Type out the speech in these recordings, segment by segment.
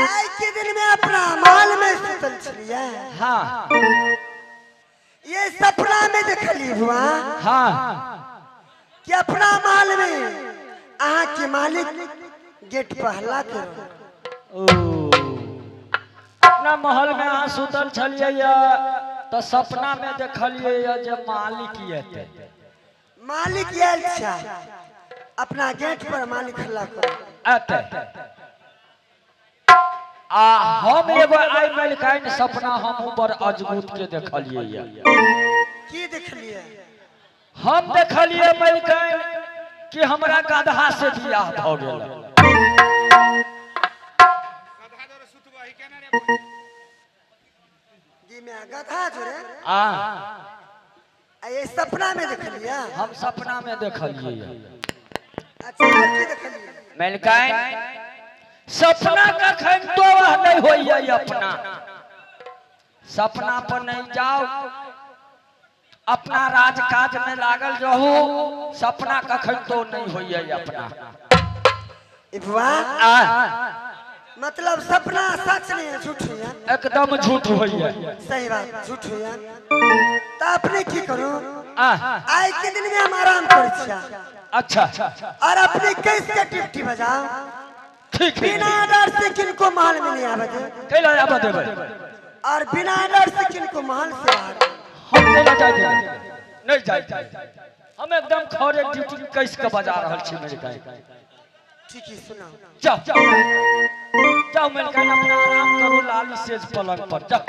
आई के दिन में अपना माल में सुतल छलिए। हाँ ये सपना में देखली बुआ। हाँ कि अपना माल में अहाँ के मालिक गेट पर हल्ला करो। ओ अपना महल में अहाँ सुतल छलिए तो सपना में देखलिए जे मालिक एते। मालिक आयल छा अपना गेट पर मालिक हल्ला करो एते। आ हम एगो आई मलिकाइन सपना हम बड़ अजगुत के देखलिए। की देखलिए? हम देखलिए मलिकाइन कि हमरा गधा से बियाह भ गेल। जी मैं गधा जोरे आ ये सपना में देखलिए। हम सपना में देखलिए। अच्छा की देखलिए मलिकाइन? सपना कखन तो नहीं होइए। अपना सपना पर नहीं जाओ, अपना राज काज में लागल रहू। सपना कखन तो नहीं होइए अपना। मतलब सपना सच नहीं है, झूठ है। एकदम झूठ होइए। सही बात, झूठ होइए। तो अपने की करू? आई के दिन में हम आराम कर। अच्छा और अपने कैसे ड्यूटी बजाओ? ठीक। बिना डर से किनको महल में नहीं आवे दे। कैला आवे देबै? और बिना डर से किनको महल से बाहर हम कैला जाय देबै? नहीं जाय। हम एकदम खरे ड्यूटी कैस के बजा रहल छी मेरे काई। ठीक है सुनाओ। जाओ जाओ मेरे काई अपना आराम करू लाली सेज पलंग पर। जाओ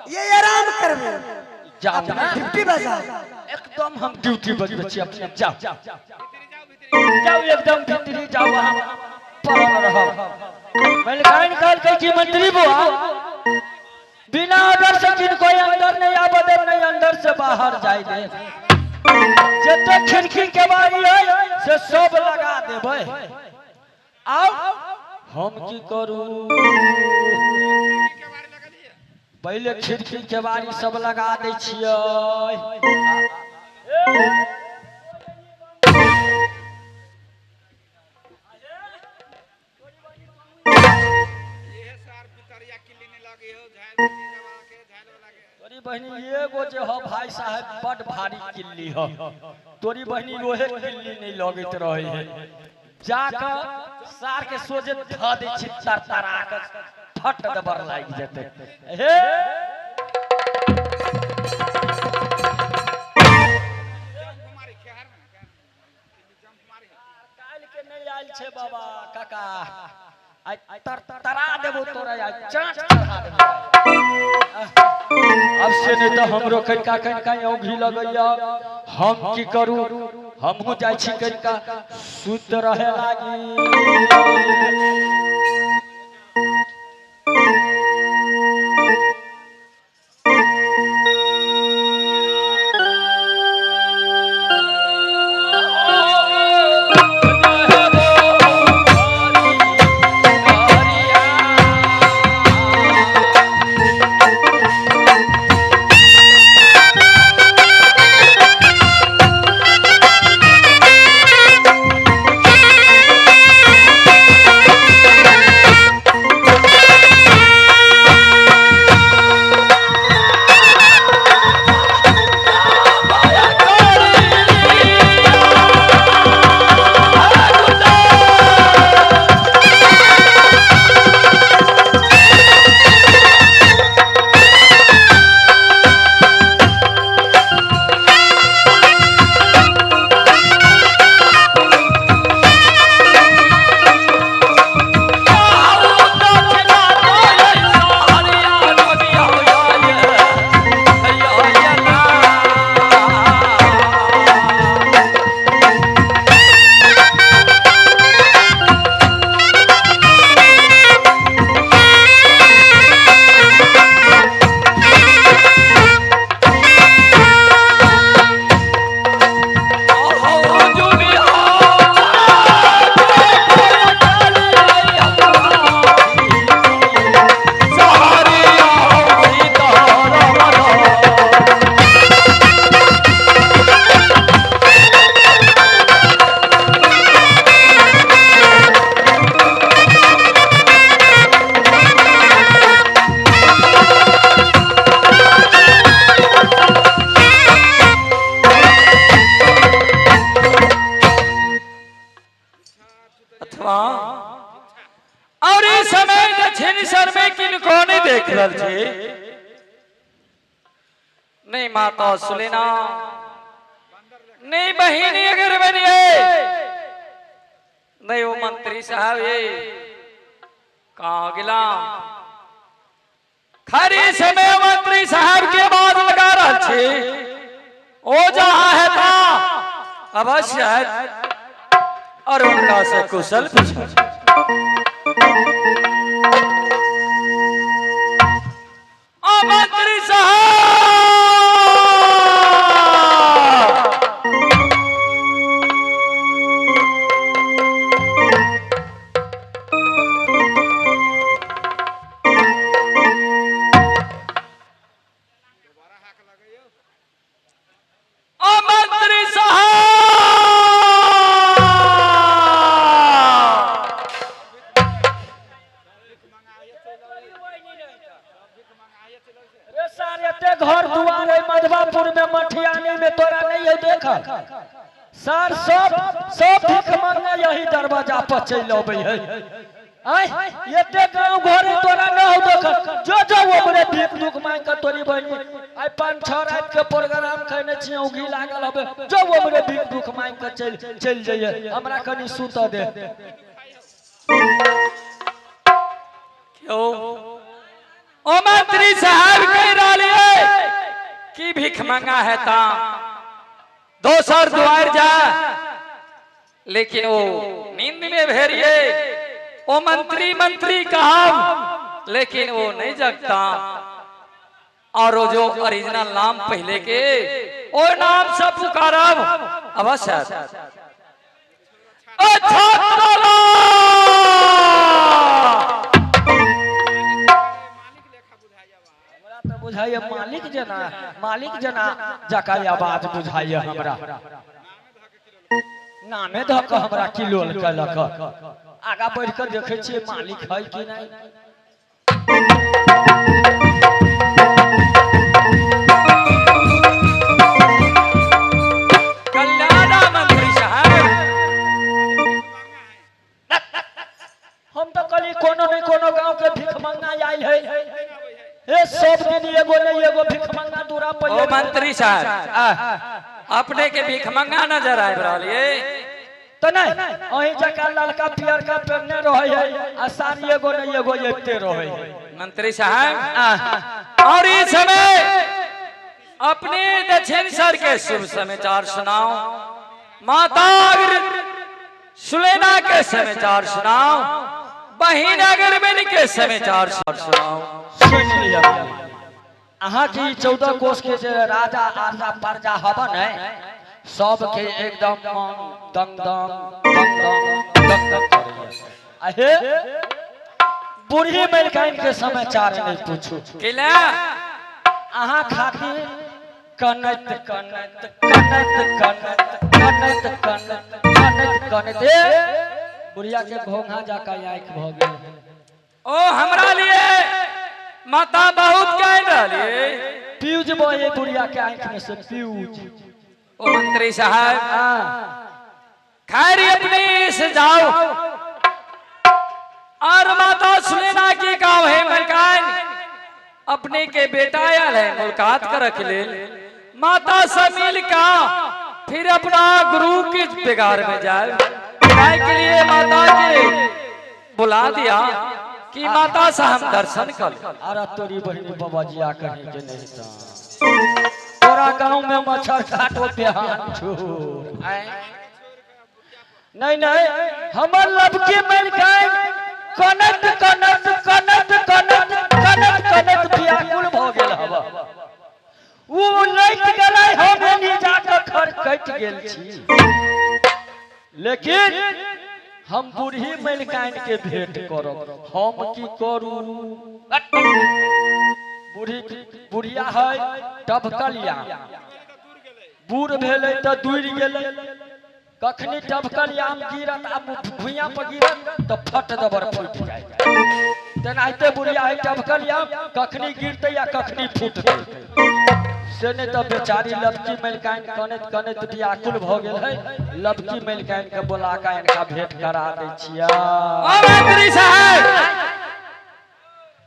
ये आराम करबे। जाओ ड्यूटी बजाओ। एकदम हम ड्यूटी बजबै छी अपने। जाओ जाओ एकदम भीतरी जाओ, वहां पड़ल रहब। मलिकाइन कहलकै कि मंत्री बुआ बिना ऑर्डर से किनको अंदर नहीं आबऽ देब, नहीं अंदर से बाहर जाय देब। जते खिड़की के बारी है से सब लगा देबै। आओ हम की करू? पहले खिड़की के बारी सब लगा दै छियै। तोरी बहनी एगो जे हो भाई साहब बड़ भारी किल्ली हो। तोरी बहनी ओहे किल्ली नहीं लगैत रहे है। जाकर सार के सोझे ध दै छी तरतरा के फट दबर लागि जेतै। हे काल्हि के नहीं आयल छै बाबा काका। आई तर तरा देबो तोरा आई चाट चढ़ा देबो। अब से नहीं तो हमरो कनिका कनिका औंघी लगैया। हम की करू, हमहू जाइ छी कनिका सुत रहे लागी। और इस समय दक्षिण सर में किनको नहीं देख रहल छी। नहीं माता सुलेना, नहीं बहिनी अगर बनिए, नहीं वो मंत्री साहब ये कहाँ गिला। खरी समय मंत्री साहब के बाद लगा रहल छी। ओ जहां है ता अवश्य है और उनका से कुशल पूछो। मंत्री साहब मंत्री साहब घर दुआर है मधवापुर में मठियानी में तोरा नहीं है देखा सर। सब सब भीख मांगना यही दरवाजा पर चल अबै है। आय एते गांव घर तोरा न हो देखल, जो जो हमरे भीख दुख मांग के तोरी बहिनी आइ 5-6 रात के प्रोग्राम खैने छी औंघी लागल हबे, जो हमरे भीख दुख मांग के चल चल जाइए, हमरा कनी सुत दे। क्यों ओ मंत्री साहब कह रहा कि भीख मांगा है ता दोसर द्वार जा, लेकिन वो नींद में भेड़िए। ओ मंत्री मंत्री कहा, लेकिन वो नहीं जगता। और वो जो ओरिजिनल नाम पहले के ओ नाम से पुकारब अवश्य। अच्छा बुझाइए मालिक जना, मालिक जना जका आवाज बुझाइए हमरा नामे धक हमरा किलोल कलक। आगा बढ़ के देखे छियै मालिक है कि नहीं। कल्याण मंत्री साहब हम तो कली कोनो नहीं कोनो गांव के भीख मंगना आयल है। ए सब दिन एगो नहीं एगो भीख मंगना दूरा पर। ओ मंत्री साहब अपने के भीख मंगा नजर आबि रहल ये। तो नहीं अहीं जका ललका पियरका पेरने रहे है आ साड़ी एगो नहीं एगो एते रहे है। मंत्री साहब और इस समय अपने दक्षिण सर के शुभ समाचार सुनाओ, माता सुलेना के समाचार सुनाओ, बहिन अगरबेन के समाचार सुनाओ। सुन लिया अहाँ की 14 कोस के जे राजा आरजा परजा हवन है सबके एकदम मन दंग दंग दंग दंग दंग दंग करैया। अहे बूढ़ी मलकाइन के समाचार नहीं पूछू केला अहाँ खातिर कनैत कनैत कनैत कनैत कनैत कनैत कनैत कनैत बुढ़िया के घोंघा जाका आँख भ गेल। ओ हमरा लिए माता बहुत कह रही पीयूज बहे बुढ़िया के आँख में से पीयूज। ओ मंत्री साहब खैर अपने से जाओ और माता सुलेना के गाँव है मलकान अपने के बेटा आयल है मुलाकात कर के लिए माता से मिल का फिर अपना गुरु के बेगार में जाए के लिए माता के बुला दिया कि माता से हम दर्शन कर। अरे तोरी बहनी बाबा जी आ कहीं के नहीं तोरा गांव में मच्छर काटो बिहान छोड़। नहीं नहीं हमर लबकी मलकाइन कनत कनत कनत कनत कनत कनत व्याकुल भ गेल हवा उ लैट गेलै हम एनी जाके खर कटि गेल छी लेकिन हम बूढ़ी मलकाइन के भेंट करब। हम की करू बूढ़ी बुढ़िया है टभकलिया बूढ़ भेलै तऽ दूर गेलै कखनी टभकल आम गिरत आ भुइयां पर गिरत तऽ फट दबर फूटि जाय तेनाहिते बुढ़िया है टभकल आम कखनी गिरतै या कखनी फूटतै से नहीं तऽ बेचारी लबकी मलकाइन कनैत कनैत व्याकुल भऽ गेल है। लबकी मलकाइन के बोला के इनका भेंट करा दै छियै। ओ मंत्री साहब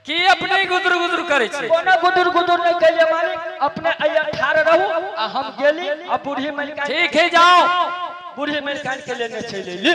की अपने गुदुर गुदुर करे छी? कोनो गुदुर गुदुर नहीं कहिए मालिक अपने अइया ठाड़ रहू आ हम गेली आ बूढ़ी मलकाइन ठीक है जाओ बूढ़ी मलकाइन के लेने चलि एली।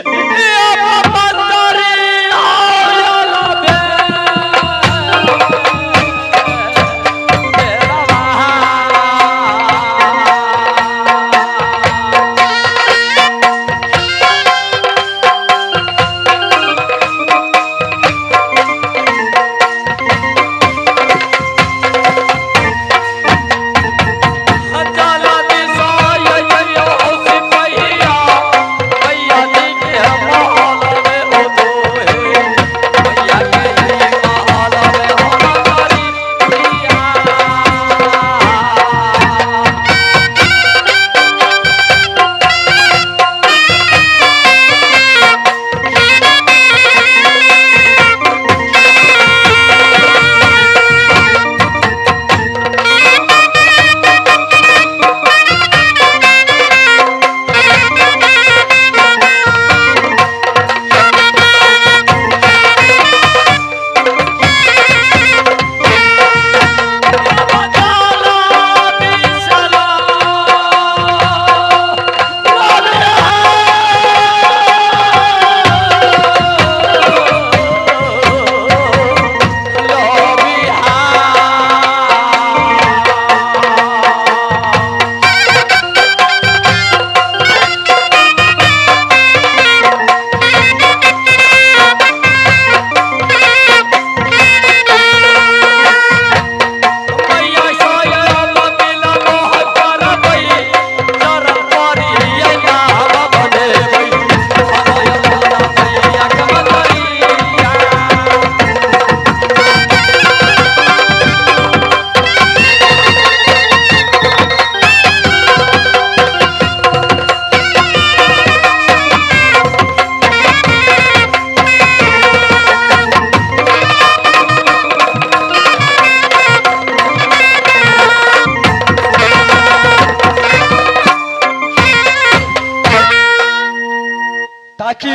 ताकि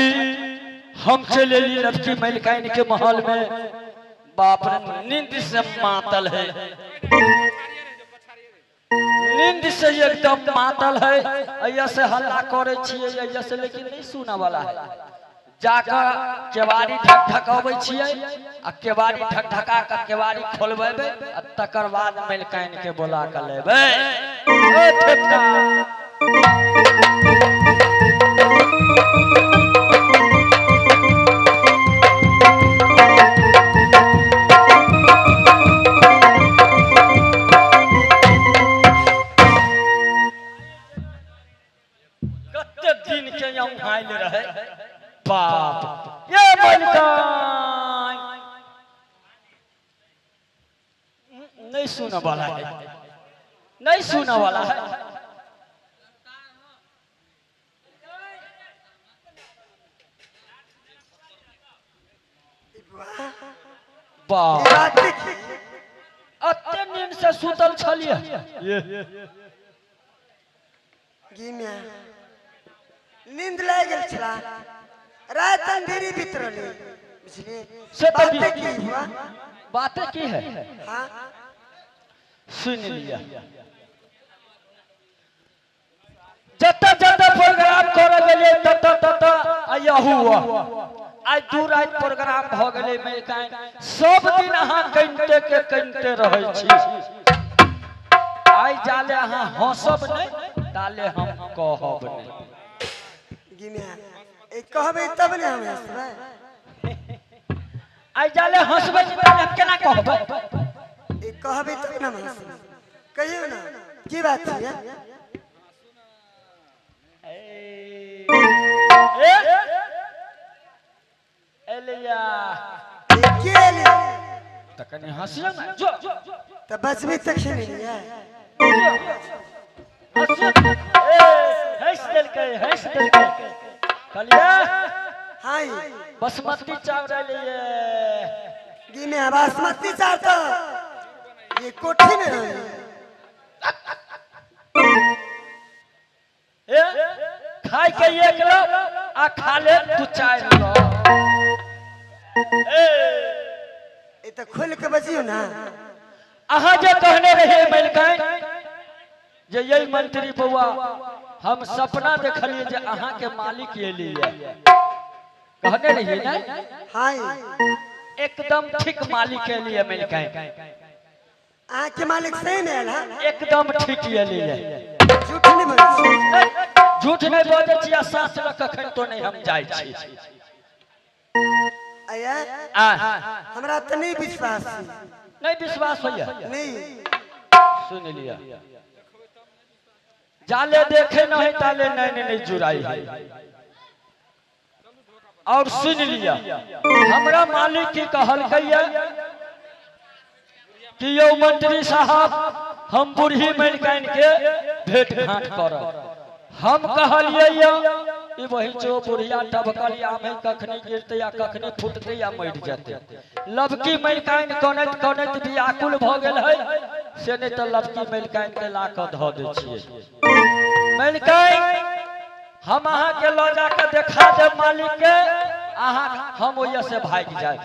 हम चले ली लड़की मलकाइन के महल में। बाप रे नींद से मातल है, नींद से एकदम मातल है, अइया से हल्ला करे छियै, अइया से, लेकिन नहीं सुना वाला है। जाकर केवाड़ी ढक ढकाबै छियै आ केवाड़ी ढक ढका के केवाड़ी खोलबेबै आ तकर बाद मलिकाइन के बोला के लेबै। ओ ठेठा कते दिन के औंघाइल रहे बाप ये मलिकाइन नहीं सुनने वाला है, नहीं सुनने वाला है। बाप अते नींद से सुतल छलिए। नींद लाग गेल छला, रात अंधेरी बीत रहली, बुझलिए। से तो बातें की हुआ, बातें की है। हाँ सुन लिया, जत जत प्रोग्राम करे गेलिए तत तत आयहू आइ दू रात प्रोग्राम भ गेलै मलिकाइन। सब दिन अहाँ कनिते के कनिते रहै छी, आइ जाले अहाँ हंसब नहीं ताले हम कहब नहीं। गिमिया ए कहबै तब ने हम हंसबै। आइ जाले हंसबै नहीं ताले हम केना कहबै? ए कहबै तब ने हम हंसबै। कहियो ना की बात है? ए एलिया के एलिया त कनी हंसियो ना, जो त बचबी तखन एलिया। हंसियो ए हंस देलकै, हंस देलकै। कहलिए हां बासमती चावल लिए गी में बासमती चावल तो ये कोठी में रहे। ए खाई के एक लो आ खा ले दू चार लो। ए ए त खोल के बजियो ना। अहाँ जे कहने रहिए मलिकाइन जे यही मंत्री बउआ हम सपना देखलिए जे अहाँ के मालिक एलिए, कहने रहिए ना? हां एकदम ठीक मालिक एलिए मलिकाइन। अहाँ के मालिक सही में आयल? हां एकदम ठीक एलिए। झूठ नहीं बोलै छी? झूठ नहीं बजै छी आ साँस लऽ कखन तो नहीं हम जाइ छी। आया हमरा त नहीं विश्वास। नहीं विश्वास होइया? नहीं। सुन लिया, जाले देखे नहीं ताले नैन नहीं जुड़ाई है। और सुन लिया, हमरा मालिक की कहलकै कि यौ मंत्री साहब हम बूढ़ी मलिकाइन के भेंट घाट करब। हम कहलिए ई वही जो बुढ़िया टबकल आम है कखनी गिरते या कखनी फूटते या मरि जेतै। लबकी मलिकाइन कनैत कनैत व्याकुल भ गेल है, से नहीं तो लबकी मलिकाइन के ला कऽ धऽ दै छियै। मलिकाइन हम अहाँ के लऽ जाके देखा देब मालिक के, अहाँ हम ओहिया से भागि जायब।